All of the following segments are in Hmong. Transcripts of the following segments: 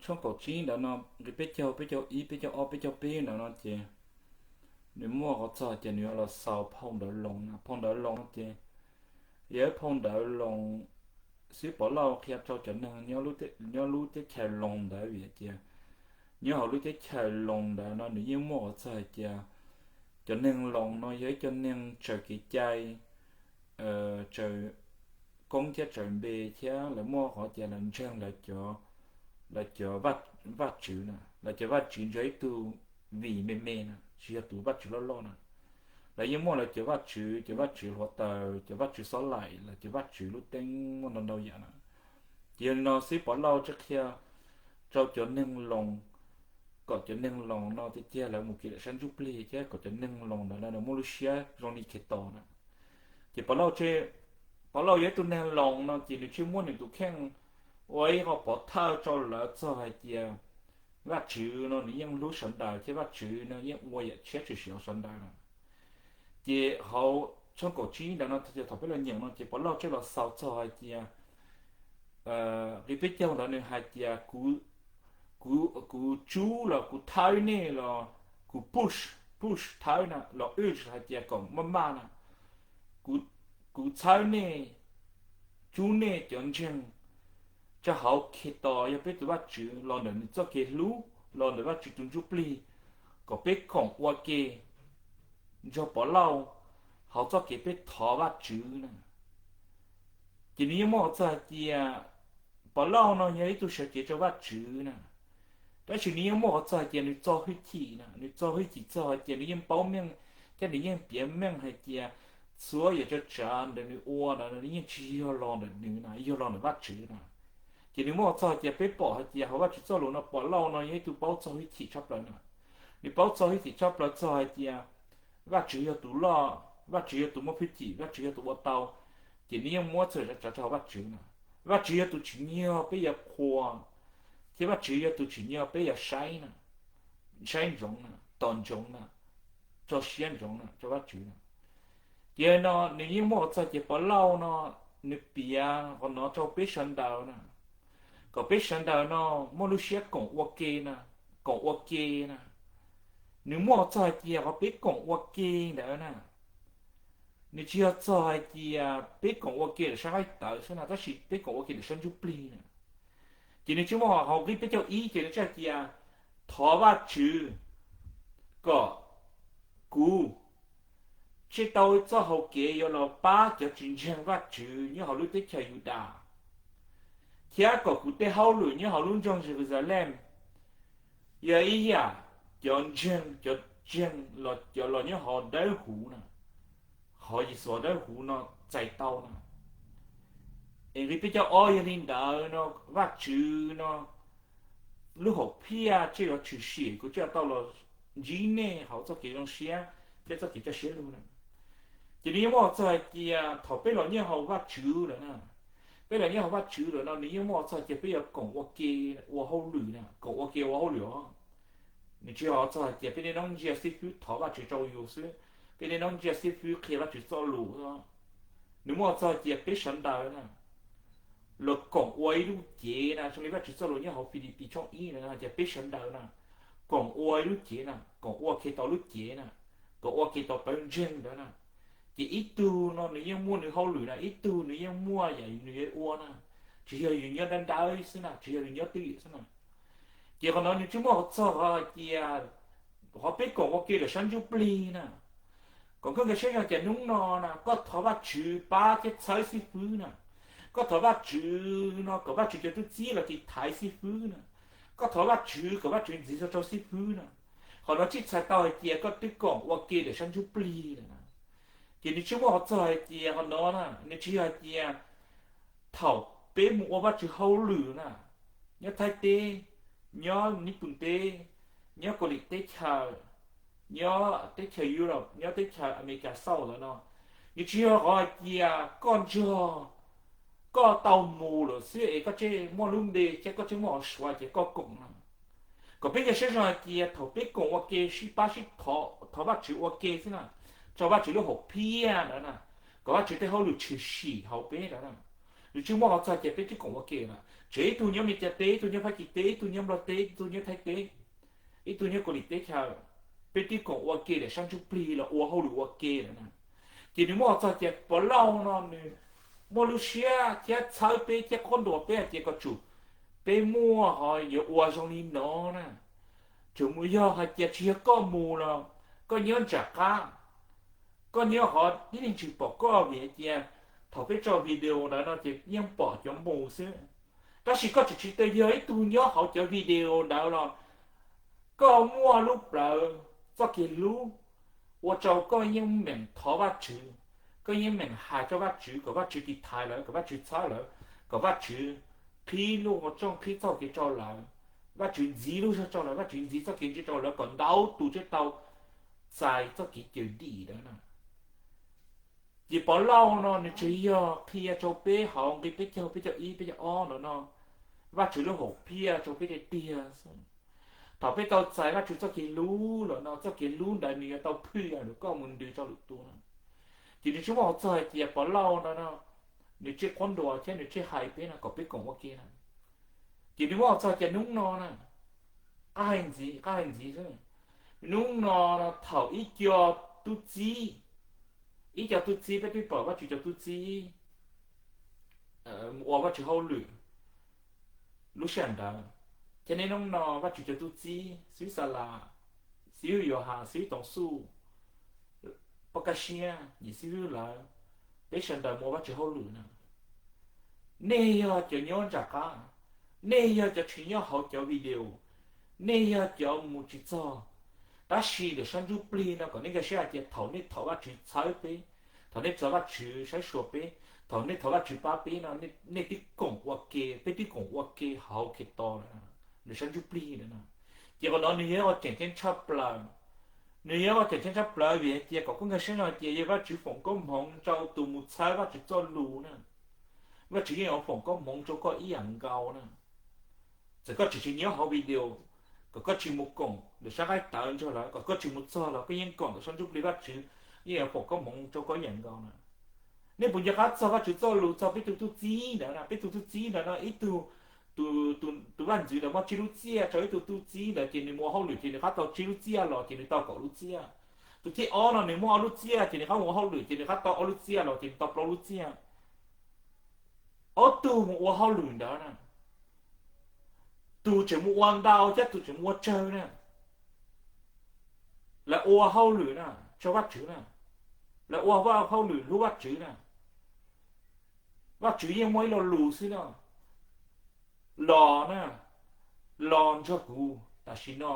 tshooj kaum tsib ntawd no, nqi peb caug, peb caug ib, peb caug ob, peb caug peb ntawd no ces nws muaj qhov txog ces nws yuav los xaus phau ntawv Loos na. Phau ntawv Loos no ces yog ib phau ntawv Loos xib Pov Lauj qhia rau cov neeg nyob lub teb chaws Loos ntawd vim hais tias nyob hauv lub teb chaws Loos ntawd no nws yeej muaj qhov txog hais tias cov neeg Loos no yog ib co neeg tsaws kev cai, tsaws koob thiab tsaws npe thiab lawv muaj qhov tias lawv ntseeg lawv cov vaj tswv na, lawv cov vaj tswv ntawd ib tug vim me me na, tsis yog tus vaj tswv loj loj na. Lawv yeej muaj lawv cov vaj tswv, cov vaj tswv hluav taws, cov vaj tswv xob laim, lawv cov vaj tswv lub teeb muaj ntau ntau yam na. Ces yog li no xib Pov Lauj thiaj qhia rau cov neeg Loos kom cov neeg Loos no tiag tiag lawv mus kev lawm sab ntsuj plig thiab kom cov neeg Loos ntawd lawv muaj lub siab zoo li Khetos na. Ces Pov Lauj, Pov Lauj yog ib tug neeg Loos no ces nws thiaj muab nws tus kheej ua ib qho pov thawj rau lawv txog hais tias Vajtswv no nws yeej hlub sawv daws thiab Vajtswv no yeej ua yam tshiab tshwm sim rau sawv daws na. Ces hauv tshooj kaum tsib ntawd no thaum peb los nyeem no ces Pov Lauj thiaj los xaus txog hais tias, nqi peb caug ntawd nws hais tias kuv tsub los kuv thawb nej los kuv push, push thawb na los urge hais tias kom maj maj na, kuv txhawb nej, tsub nej cov ntseeg rau hauv Khetos yog peb tus Vajtswv los ntawm nws txoj kev hlub los ntawm Vajtswv tus ntsuj plig kom peb koom ua ke nrog Pov Lauj hauv txoj kev peb thov Vajtswv na. Ces nws yeej muaj qhov txog hais tias Pov Lauj no yog ib tug sawv cev rau Vajtswv na, tab sis nws yeej muaj qhov txog hais tias nws txo hwj chim na, nws txo hwj chim txog hais tias nws yeej paub meej thiab nws yeej piav meej hais tias txhua yam tsav tsav ntawm nws ua ntawd nws yeej tsis yog los ntawm nws na, yog los ntawm Vajtswv na. Ces nws muaj qhov txog hais tias peb pom hais tias hauv Vajtswv txoj lus no Pov Lauj no yog ib tug paub txo hwj chim tshaj plaws na. Nws paub txo hwj chim tshaj plaws txog hais tias Vajtswv yog tus loj, Vajtswv yog tus muaj hwj chim, Vajtswv yog tus ua tau, ces nws yeej muab txhua yam tsav tsav rau hauv Vajtswv na. Vajtswv yog tus tsim nyog peb yuav qhuas, thiab Vajtswv yog tus tsim nyog peb yuav saib na, saib ntsoov na, tos ntsoov na, tso siab ntsoov na rau Vajtswv na. Ces no nws yeej muaj qhov txog ces Pov Lauj no nws piav qhov no rau peb sawv daws na, kom peb sawv daws no muaj lub siab koom ua ke na, koom ua ke na. Nws muaj qhov txog hais tias qhov peb koom ua ke ntawd na, nws tsis yog txog hais tias peb koom ua ke lawm sab nqaij tawv xwb na, tab sis peb koom ua ke lawm sab ntsuj plig na. Ces nws tsis muaj hauv nqi peb caug ib ces nws tsis hais tias thov Vajtswv kom kuv tsij tau txoj hau kev yuav los pab cov tsis ntseeg Vajtswv nyob hauv lub teb chaws Yudas, thiab kom kuv tej hauj lwm nyob hauv lub nroog Yexus Xalem yog ib yam cov ntseeg, cov ntseeg los cov los nyob hauv dawb huv na, hauv Yexus dawb huv no txais tau na. Es nqi peb caug ob yog li ntawd no, Vajtswv no lub hom phiaj tsij los tshwm sim, kuv tsij tau los ntsib nej hauv txoj kev zoo siab thiab txoj kev coj siab lug na. Ces nws yeej muaj qhov txog hais tias thaum peb los nyob hauv Vajtswv lawm na, peb los nyob hauv Vajtswv lawm no nws yeej muaj qhov txog hais tias peb yuav koom ua ke ua hauj lwm na, koom ua ke ua hauj lwm os. Nws tsis yog txog hais tias peb niaj hnub ntsia xib fwb thov Vajtswv rau yus xwb, peb niaj hnub ntsia xib fwb qhia Vajtswv txoj lus xwb. Nws muaj qhov txog hais tias peb sawv daws na los koom ua ib lub cev na, zoo li Vajtswv txoj lus nyob hauv Filipis tshooj ib na hais tias peb sawv daws na koom ua ib lub cev na, koom ua Khetos lub cev na, koom ua Khetos pawg ntseeg ntawd na. Ces ib tug no nws yeej muaj nws hauj lwm na, ib tug nws yeej muaj yam nws yuav ua na. Tsis yog yus nyob dawb dawb xwb na, tsis yog yus nyob twj ywm xwb na. Ces qhov no nws tsis muaj qhov txog hais tias qhov peb koom ua ke lawm sab ntsuj plig na. Kom koj nkag siab zog tias hnub no na koj thov Vajtswv pab thiab txhawb xib fwb na. Koj thov Vajtswv no kom Vajtswv cov tub txib los tiv thaiv xib fwb na. Koj thov Vajtswv kom Vajtswv ntxiv txog rau xib fwb na. Qhov no tsis txhais tau hais tias koj twb koom ua ke lawm sab ntsuj plig lawm na. Ces nws tsis muaj qhov txog hais tias qhov no na, nws tsis yog hais tias thaum peb mus ua Vajtswv hauj lwm na, nyob Thaib teb, nyob Nij Pooj teb, nyob Kaus Lim teb chaws, nyob teb chaws Europe, nyob teb chaws Amelikas South ntawd no, nws tsis yog qhov hais tias koj nrog, koj tau mus lawm xwb es koj tsis muaj lub npe thiab koj tsis muaj qhov suav ces koj koom no. Kom peb nkag siab zog hais tias thaum peb koom ua ke sib pab sib thov Vajtswv ua ke xwb na, rau Vajtswv lub hom phiaj ntawd na, kom Vajtswv tej hauj lwm tshwm sim hauv peb ntawd na, Nws tsis muaj qhov txog tias peb twb koom ua ke na, tseem ib tug nyob Mes Kas teb, ib tug nyob Fab Kis teb, ib tug nyob Nplog teb, ib tug nyob Thaib teb, ib tug nyob Kaus Lim teb chaws, peb twb koom ua ke lawm sab ntsuj plig los ua hauj lwm ua ke lawm na. Ces nws muaj qhov txog tias Pov Lauj no nws muaj lub siab thiab txhawb peb thiab qhuab ntuas peb hais tias kom tsum peb muaj ho yuav ua zoo li no na. Tseem mus yog hais tias tsis yog koj mus los koj nyob nram qab, koj nyob qhov tib neeg tsis pom koj vim hais tias thaum peb tso video ntawd no ces yeej pom cov mus xwb. Tab sis koj tseem tsis tau yog ib tug nyob hauv cov video ntawd los koj muaj lub plawv txoj kev hlub ua rau koj yeej meem thov Vajtswv, koj yeej meem hais rau Vajtswv kom Vajtswv tiv thaiv lawv, kom Vajtswv txhawb lawv, kom Vajtswv qhib lub qhov rooj qhib txoj kev rau lawv, Vajtswv ntxiv lub zog rau lawv, Vajtswv ntxiv txoj kev ntsia rau lawv kom ntau tus thiaj tau txais txoj kev cawm dim ntawd na. Ces Pov Lauj no nws tseem yog qhia rau peb hauv nqi peb caug, peb caug ib, peb caug ob ntawd no, Vajtswv lub hom phiaj rau peb tiag tiag xwb. Thaum peb tau txais Vajtswv txoj kev hlub lawm no, txoj kev hlub ntawd nws yuav tau phwj los koj mus ntws rau lwm tus na. Ces nws tsis muaj qhov txog hais tias Pov Lauj no no nws tseem qhuab ntuas thiab nws tseem hais peb no kom peb koom ua ke na. Ces nws muaj qhov txog hais tias hnub no na, qab hais ntxiv, qab hais ntxiv xwb, hnub no no thaum ib co tub txib, ib co tub txib, peb twb pom Vajtswv cov tub txib mus ua Vajtswv hauj lwm lub sij hawm ntawd, thiab niaj hnub no Vajtswv cov tub txib, xib hwb Xa Las, xib hwb Yuas Has, xib hwb Toov Xuj, poj kaj siab, niam xib hwb lawv, peb sawv daws mus ua Vajtswv hauj lwm na. Nej yog cov nyob nram qab, nej yog cov tsis nyob hauv cov video, nej yog cov mus tsis txog. Tab sis lwm sab ntsuj plig no kom nej nkag siab hais tias thaum nej thov Vajtswv txhawb peb, thaum nej thov Vajtswv saib xyuas peb, thaum nej thov Vajtswv pab peb no, nej twb koom ua ke, peb twb koom ua ke hauv Khetos lawm, lwm sab ntsuj plig lawm na. Ces qhov no nws yog ua tseem ceeb tshaj plaws. Nws yog ua tseem ceeb tshaj plaws vim hais tias kom koj nkag siab zog hais tias yog Vajtswv foom koob hmoov rau tus mus txhawb Vajtswv txoj lus na, Vajtswv yeej yuav foom koob hmoov rau koj ib yam nkaus na. Txawm koj tseem tsis nyob hauv video, kom koj tsis mus koom ntawm sab nqaij tawv ntag los kom koj tsis mus txog los koj yeej koom ntawm sab ntsuj plig Vajtswv yeej yuav foom koob hmoov rau koj ib yam nkaus na. Nej puas nco qab txog Vajtswv txoj lus txog peb tus tub txib ntawd na? Peb tus tub txib ntawd no ib tug, tus, tus vaj ntxwv ntawd muaj tsib lub txiaj, rau ib tug tub txib ntawd ces nws mus ua hauj lwm ces nws rov qab tau tsib lub txiaj los ces nws tau kaum lub txiaj. Tus thib ob no nws muaj ob lub txiaj ces nws rov qab mus ua hauj lwm ces nws rov qab tau ob lub txiaj los ces nws tau plaub lub txiaj. Ob tug mus ua hauj lwm ntawd na, tus tseem mus ua ntau thiab tus tseem mus ua tsawg na, lawv ua hauj lwm na, tso Vajtswv na, lawv ua hauj lwm hlub Vajtswv na. Vajtswv yeej muaj ib lo lus xwb no, los na, los nrog kuv tam sim no,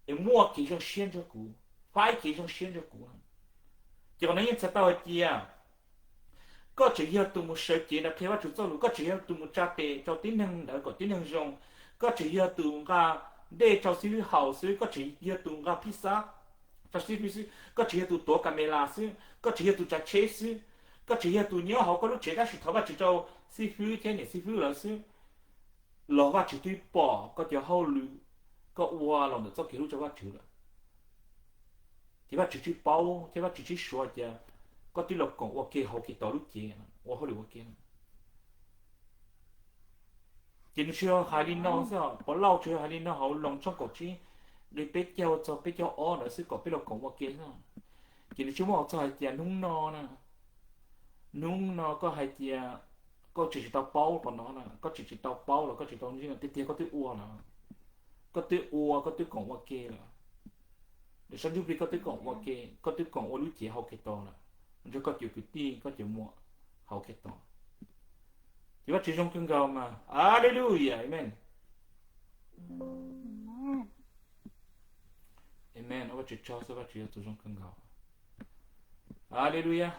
es muaj kev zoo siab nrog kuv, faib kev zoo siab nrog kuv. Ces qhov no yeej txhais tau hais tias koj tseem yog tus mus sawv cev ntawd qhia Vajtswv txoj lus, koj tseem yog tus mus tsa tes rau tib neeg ntawd kom tib neeg zoo, koj tseem yog tus nqa dej rau xib fwb haus xwb, koj tseem yog tus nqa phij xab rau xib fwb xwb, koj tseem yog tus tuav kas me las xwb, koj tseem yog tus tsav tsheb xwb, koj tseem yog tus nyob hauv koj lub tsev tab sis thov Vajtswv rau xib fwb thiab niam xib fwb lawv xwb, los Vajtswv twb pom koj cov hauj lwm koj ua los ntawm txoj kev hlub rau Vajtswv lawm. Ces Vajtswv twb paub thiab Vajtswv twb suav tias koj twb los koom ua ke hauv Khetos lub cev, ua hauj lwm ua ke. Ces nws tsuas yog hais li no xwb, Pov Lauj tsuas yog hais li no hauv Loos tshooj kaum tsib nqe peb caug txog peb caug ob ntawd xwb kom peb los koom ua ke xwb. Ces nws tsis muaj qhov txog hais tias hnub no na, hnub no koj hais tias koj tseem tsis tau paub qhov no na, koj tseem tsis tau paub los koj tseem tsis tau ntseeg, tiag tiag koj twb ua lawm, koj twb ua, koj twb koom ua ke lawm. Lwm sab ntsuj plig koj twb koom ua ke, koj twb koom ua lub cev hauv Khetos lawm, nrog koj cov kwv tij koj cov muam hauv Khetos. Ces Vajtswv zoo kawg nkaus mas. Aleluya, amen. Amen, ua Vajtswv tsaug xwb, Vajtswv yog tus zoo kawg nkaus. Aleluya.